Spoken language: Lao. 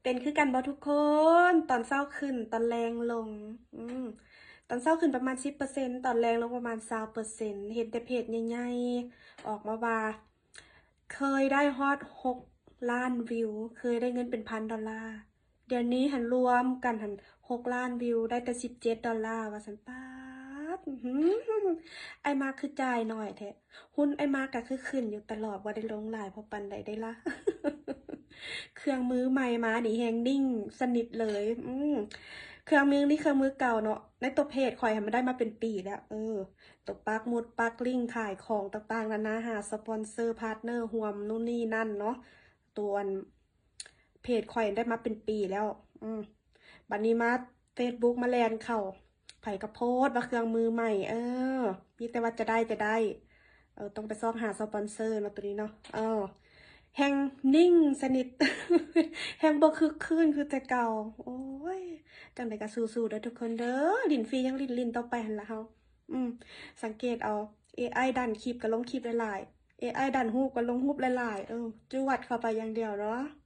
ເປັນຄືກັນບໍ່ທຸກຄົນ? ຕອນເຊົ້າຂຶ້ນ ຕອນແລງລົງ. ອືມ ຕອນເຊົ້າຂຶ້ນປະມານສິບເປີເຊັນ ຕອນແລງລົງປະມານຊາວເປີເຊັນ. ເຫັນແຕ່ເພຈໃຫຍ່ໆອອກມາວ່າ ເຄີຍໄດ້ຮອດຫົກລ້ານວິວ, ເຄີຍໄດ້ເງິນເປັນພັນດອນລາ. ດຽວນີ້ຫັ້ນລວມກັນຫັ້ນຫົກລ້ານວິວ ໄດ້ແຕ່ສິບເຈັດດອນລາວ່າຊັ້ນ. ປາດ ອືມ ອ້າຍມາກຄືຈ່າຍໜ້ອຍແທ້. ຫຸ່ນອ້າຍມາກກະຄືຂຶ້ນຢູ່ຕະຫຼອດ, ບໍ່ໄດ້ລົງຫຼາຍພໍປານໃດເດ້ລະ. ເຄື່ອງມືໃໝ່ມານີ້ແຮງນິ່ງສະໜິດເລີຍ. ອືມ ເຄື່ອງມືນີ້ເຄື່ອງມືເກົ່າເນາະ. ໃນຕົວເພຈຂ້ອຍຫັ້ນມັນໄດ້ມາເປັນປີແລ້ວ. ເອີ ຕົວປັກໝຸດປັກລິ້ງຂາຍຂອງຕ່າງໆນານາ ຫາສະປອນເຊີ ພາດເນີ ຮ່ວມນູ່ນນີ້ນັ້ນເນາະ. ຕົວອັນ ເພຈຂ້ອຍໄດ້ມາເປັນປີແລ້ວ. ອືມ ບັດນີ້ມາເຟສບຸກມາແລ່ນເຂົ້າ ໃຜກະໂພສວ່າເຄື່ອງມືໃໝ່. ເອີ ມີແຕ່ວ່າຈະໄດ້ ຈະໄດ້. ເອີ ຕ້ອງໄປຊອກຫາສະປອນເຊີເນາະ ໂຕນີ້ເນາະ. ເອີ ແຮງນິ່ງສະໜິດ ແຮງບໍ່ຄຶກຄື້ນຄືແຕ່ເກົ່າ. ໂອ້ຍ ຈັ່ງໃດກະສູ້ໆເດີທຸກຄົນເດີ. ຫຼິ້ນຟຣີຍັງຫຼິ້ນ ຫຼິ້ນຕໍ່ໄປຫັ້ນລະເຮົາ. ອືມ ສັງເກດເອົາ ເອໄອດັນຄລິບກະລົງຄລິບຫຼາຍໆ, ເອໄອດັນຮູບກະລົງຮູບຫຼາຍໆ. ເອີ ຈວດເຂົ້າໄປຢ່າງດຽວເນາະ.